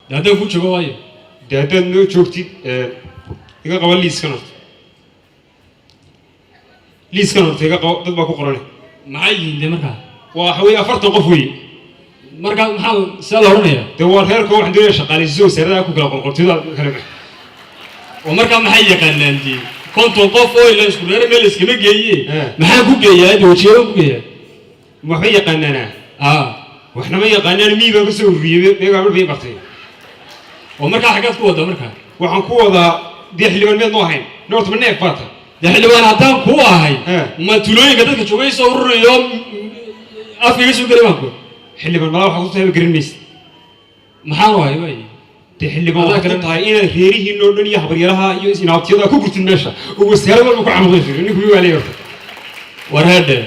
Dee haddaan ku joogo waayo. Dee haddaad noo joogtid, iga qaba liiskan horta. Liiskan horta iga qabo, dad baa ku qoran. Maxay yihiin dee markaa? Waa waxa weeye 40 qof weeye. Markaa maxaa sidaa la odhanayaa? Dee waa reerka, waxaan doonaya shaqaalaysiiso wasaaradaha ku kala qorqortida kale. Oo markaa maxay yaqaanaan dee 50 qof oo ila isku reer meel iskama geeye? Maxaan ku geeyaa dee? Wajiyadaan ku geeyaa? Waxba yaqaanaana? Aa. Waxna ma yaqaanaan, mii baan kasoo ururiyey, meegaa bay bartay. Oo markaa xaggaad ku waddaa markaa? Waxaan ku wadaa dee xildhibaan meed noo ahayn noorta, ma neef baa tahay? Dee xildhibaan haddaan kuu ahay, ma tuulooyinka dadka joogay soo ururiyo afka iga soo geli baan ku. Xildhibaan malaa waxaad ku tahay ma garan maysid. Maxaan u ahay waay? Dee xildhibaan Adaa waxaad ku garan- tahay inaad reerihiinoo dhan iyo habaryaraha iyo inaabtiyada ku gurtid meesha oo wasaarad walba ku camuqayso. Ninku mi waa leeyahay horta. War heedhe,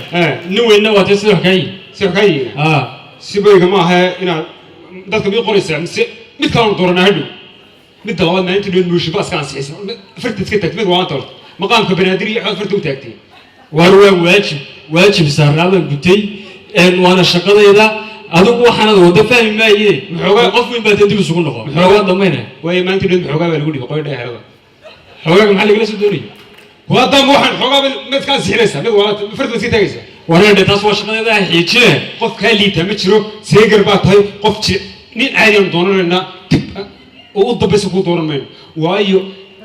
nin weynna waa tee, sida wax kaa yihin. Si wax kaa yihiin? Aa. Si bayga ma ahe inaad dadka mid qoraysaa mise mid kalanu dooranaa hadhow. Midda labaad, maalinta dhoweed mooshin iska ansixisa, farta iska taagtay. Mid waanta horta maqaamka Banaadir iyo xood farta u taagtay. War waa waajib, waajib saarnaa baan gutay, waana shaqadayda. Adigu waxaanad wada fahmi maaye. Qof weyn baa dee, dib isugu noqo. Maxoogaa dambayna. Waayo, maalinta dhoweed maxoogaa baa lagu dhibay qoy dheerada. Xoogaaga maxaa lagala soo doonaya? Waadaama waxaan xoogaa mid ka ansixinaysaa, mid waanta farta iska taagaysaa. Wareedhe, taas waa shaqadeeda, xiijine. Qof kaa liitaa ma jiro, seegar baa tahay. Qof jir nin caadi aanu doonanaynaa, dib oo u dambaysa kuu dooran mayno, waayo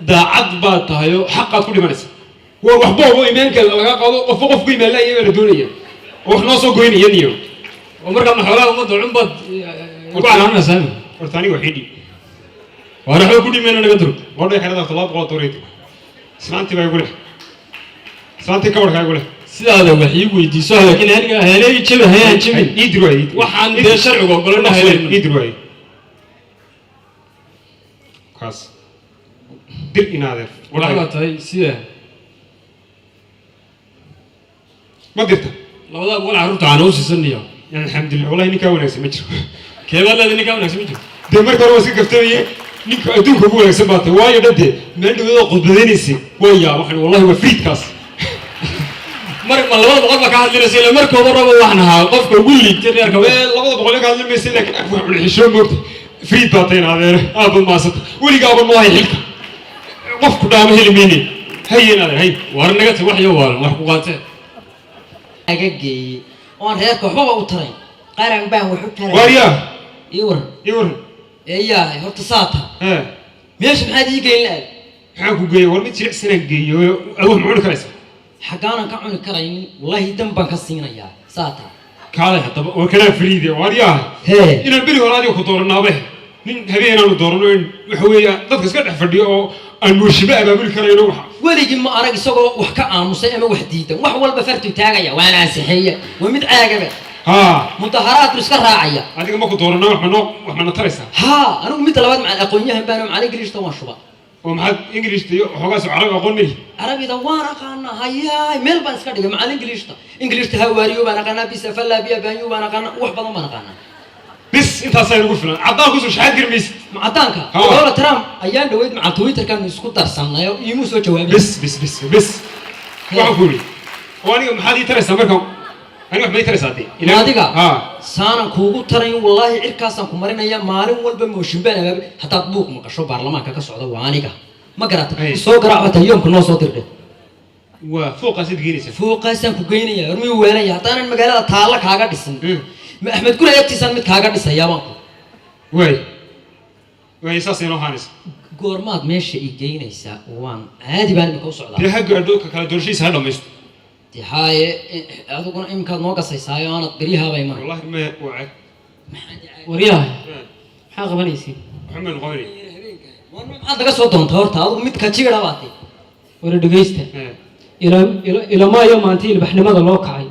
daacad baa tahay oo xaqaad ku dhimanaysa. Waa waxba oo iimaanka laga qaado, qofba qof ku imaan laaya baa la doonaya oo wax noo soo goynaya niyo. Oo markaa ma xoolaha ummadda cunbaad ugu calaananaysaa? Horta aniga waxii dhiib. Waar waxba ku dhimayna, naga durug. Qodhay xerada 700 dooreed. Islaantii baa igu leh, islaantii kabarkaa igu leh. Sidaada wax ii weydiiso, laakiin aniga helay jabi hayaan jabin. Ii dir waay. Waxaan dee sharcigu ogolana hayleen. Ii dir waay, kaas dir inaadeer. Waxbaa tahay sida. Ma dirta? 200 carruurta aan u siisanayo. Alxamdulillah, wallahi ninkaa wanaagsan ma jiro. Keebaa leedahay ninkaa wanaagsan ma jiro? Dee marka hore waa iska kaftamayey. Ninka adduunka ugu wanaagsan baa tahay, waayo dhan dee meel dhaweedoo khudbadaynaysay waa yaa waxaan wallahi waa friidkaas. Mar ma 200 baa ka hadlinaysa? Ila marka horeba waxaan ahaa qofka ugu liigtay reerka. Mee 200 ka hadli maysa, laakiin af wax xishoo moogta. Friid baa tahay adeer, aad baad mahadsanta. Weligaaba noo hay xilka, qofku dhaama heli mayne. Haye adeer, hay. War naga tag, wax iyo waalan wax ku qaatee. Aga geeyey oon reerka waxbaba u tarayn, qaran baan wax u taray. Waaryaa. Ii waran. Ii waran. Eeyahay, horta saata. Hee. Meesha maxaad ii geyn la-aad? Maxaan ku geeyey? War mid jilicsanaan geeyo, aad wax ma cuni karaysa? Xaggaanan ka cuni karaynin? Wallaahi dan baan ka siinayaa saata. Kaalay haddaba, war kanaa friide, waaryaa. Hee. Inaan beri hore adiga ku dooranaabe, nin habeenaanu doorano in waxa weeya dadka iska dhex fadhiyo oo aan mooshiba abaabuli karayno waxa. Weligii ma arag isagoo wax ka aamusay ama wax diidan. Wax walba fartuu taagaya, waana ansixeeya. Waa mid caagaba. Haa. Mudaharaadku iska raacaya. Adiga ma ku dooranaa, wax manoo wax mana taraysaa? Haa, anigu midda labaad macal aqoon-yahan baano, macal Ingiliishta waan shuba. Oo maxaad Ingiliishta iyo xoogaas carabi aqoon melihi? Carabida waan aqaanaa, hayaay, meel baan iska dhigay. Macal Ingiliishta, Ingiliishta hawaariyo baan aqaanaa, bisa fallaabiya baanyu baan aqaanaa, wax badan baan aqaanaa. Bis, intaasaa inugu filan. Caddaan kusoo shaxaad gari maysid. Macadaanka? Ha. Donald Trump ayaan dhaweyd macal Twitterkaanu isku darsannay oo iimuu soo jawaabay. Bis bis bis bis, waxaan ku yidhi oo aniga maxaad ii taraysaa marka? Aniga wax ma ii taraysaa dee? Adiga? Haa. Saanan kuugu tarayn, wallaahi cirkaasaan ku marinaya. Maalin walba mooshin baan abaabay. Haddaad buuq maqasho baarlamaanka ka socda, waa aniga, ma garata? Ay. Soo garaac bata, yoomka noo soo dirdhe. Waa fooqaasaad geenaysaa? Fooqaasaan ku geynaya. War miyuu weelanya haddaanan magaalada taalla kaaga dhisin? Ma Axmed Gure agtiisaan mid kaaga dhisayaa baan ku. Waay waay, saasay noo haanaysa. Goormaad meesha i geynaysaa? Waan caadi baan imika u socdaa. Dee ha gaadho ka kala doorashadiisa ha dhamaysto. Dee haaye, adiguna iminkaad noo gasaysaayo aanad beryahaaba imanay. Wallahi ma waa cad. Waryaha, maxaa qabanaysiin? Waxba maynu qabanay. Maxaad naga soo doontaa horta adigu? Mid ka jiira baa ti. Wara dhegaysta. Ilamaayo maanta ilbaxnimada loo kacay,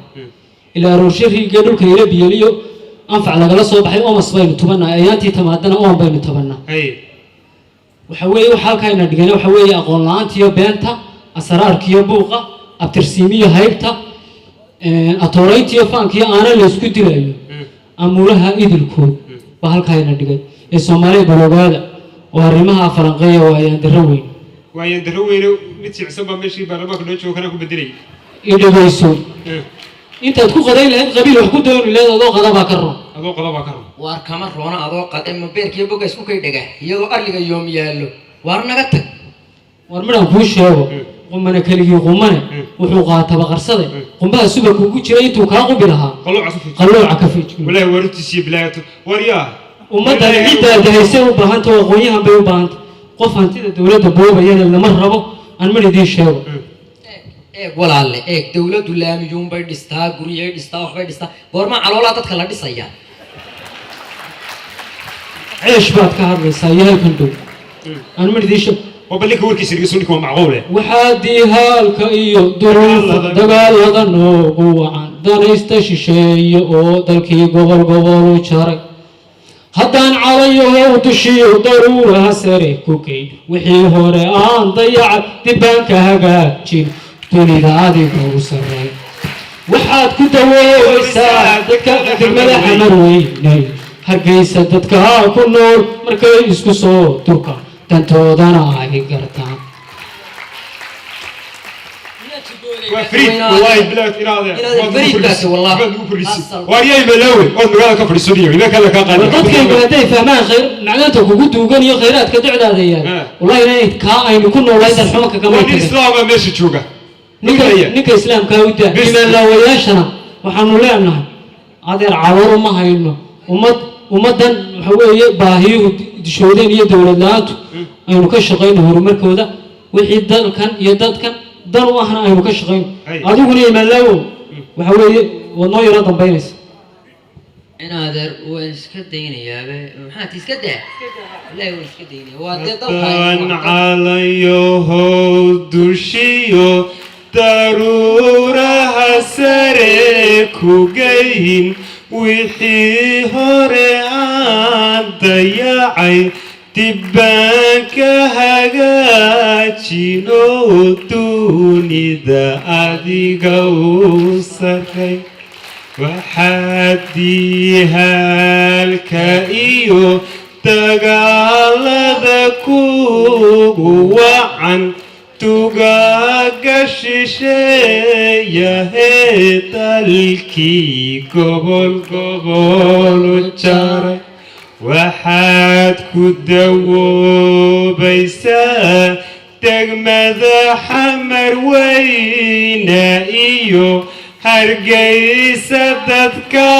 ilaa aroorsho riigee dhulka ila biyeliyo anfac lagala soo baxay. Omas baynu tubanaa, ayaantii tamaadana oon baynu tabanaa. Haye. Waxa weeye waxa halkaayna dhigana waxa weeye aqoon la-aantiyo beenta, asraarkiyo buuqa, abtirsiimiyo haybta, atoorayntiyo faankiyo aana laysku dilayo, amuulaha idilkood baa halkaayna dhigay. Ee Soomaaliya baloogaada oo arrimaha falanqeeya, waa ayaan darro weyn. Waayaan darro weyne, mid jicsan baa meeshii baarlamaanka noo joogo kanaa ku bedelay. I dhegayso. Intaad ku qadayn lahayd qabiil wax ku dooni lahayd, adoo qada baa ka roon. Adoo qada baa ka roon. Waar kama roona adoo qade, ma beerkiyo boga isku kay dhaga iyadoo arliga yoom yaallo. Waar naga tag. War midhaan kuu sheego, qumane keligii qumane wuxuu qaataba qarsade, qumbaha suba kugu jira intuu kaa qubi lahaa. Qalooca ka fiij. Qalooca ka fiij. Walaahi waarutiisiyo bilaayatu war yaa. Ummaddan ciddaa dahaysay u baahanta oo aqoon-yahan bay u baahanta. Qof hantida dowladda boobayana lama rabo. Aan midh idiin sheego. Eeg walaalle, eeg, dawladdu laamiyuunbay dhistaa, guryay dhistaa, waxbay dhistaa. Goormaa caloolaa dadka la dhisaya? Ceesh baad ka hadlaysaa iyo halkan dhow. Aan midh idiin sheego. Waa bal ninka warkiisa dhegeyso, ninka waa macquule. Waxaa diihaalka iyo duruufa dagaalada noogu wacan danaysta shisheeye oo dalkii gobol gobol u jaray. Haddaan calayahow dushiyo daruuraha sare ku geyn, wixii hore aan dayacay dibbaan ka hagaajin, dunida adiga u sarreey. Waxaad ku dawoobaysaa dadka degmada Xamarweynay, Hargeysa dadka ku nool markay isku soo durka dantoodana ay gartaan. Waa fariid, wallaahi bilaad inaad Inaad fariid baasi, wallahi. Waad ugu fadhiisay. Asal. Waar yaa imalaawe ood magaalada ka fadhiiso dhiyo imaa kale kaa qaadi. Dadkaygu hadday fahmaan khayr macdanta kugu duugan iyo khayraadka docdaada yaal, wallahi inay kaa aynu ku noolayn darxuma kagama Waa nin tagin. Islaama meesha jooga. Ninka Ninka ninka islaamkaa u daa. Bis. Imaanlaawayaashana waxaanu leenahay, adeer, caloor uma hayno ummad. Ummaddan waxa weeye baahiyuhu dishoodeen iyo dowlad la-aantu, aynu ka shaqayno horumarkooda. Wixii dalkan iyo dadkan dan u ahna aynu ka shaqayno. Hay. Adiguna imaanlaawow, waxa weeye waad noo yaro dambaynaysa. In adeer, waan iska daynayaaba. Maxaad iska daa? Wallaahi waan iska daynaya, waa dee dalka. Haddaan calayahow dushiyo daruuraha sare ku geyn, wixii hore aan dayacay dibbaan ka hagaajino, dunida adiga u sarray. Waxaad diihaalka iyo dagaalada kugu wacan tugaaga shisheeyahee dalkii gobol gobol u jaray. Waxaad ku dawoobaysaa degmada Xamar Weyne iyo Hargeysa dadka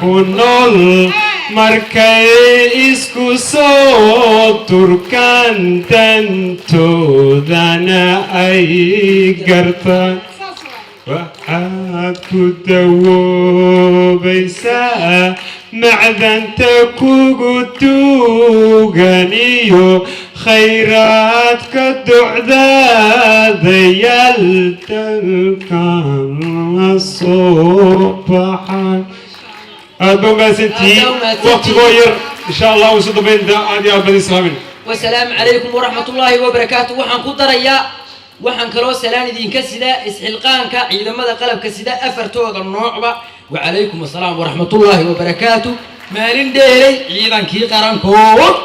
ku nool markay isku soo durkaan, dantoodana ay gartaan. Waxaad ku dawoobaysaa macdanta kugu duugan iyo khayraadka docdaadayaal dalkan soo baxan. Aad ba umahadsantihiin. Aad baa umahadsantihiin. Waqtigoo yar, insha Allah isu dambaynta. Aad iyo aad baan islaamin. Wasalaamu calaykum waraxmat ullaahi wabarakaatu. Waxaan ku darayaa, waxaan kaloo salaan idinka sidaa isxilqaanka ciidamada qalabka sida afartooda noocba. Wacalaykum assalaam waraxmatullaahi wabarakaatu. Maalin dheelay ciidankii qarankood.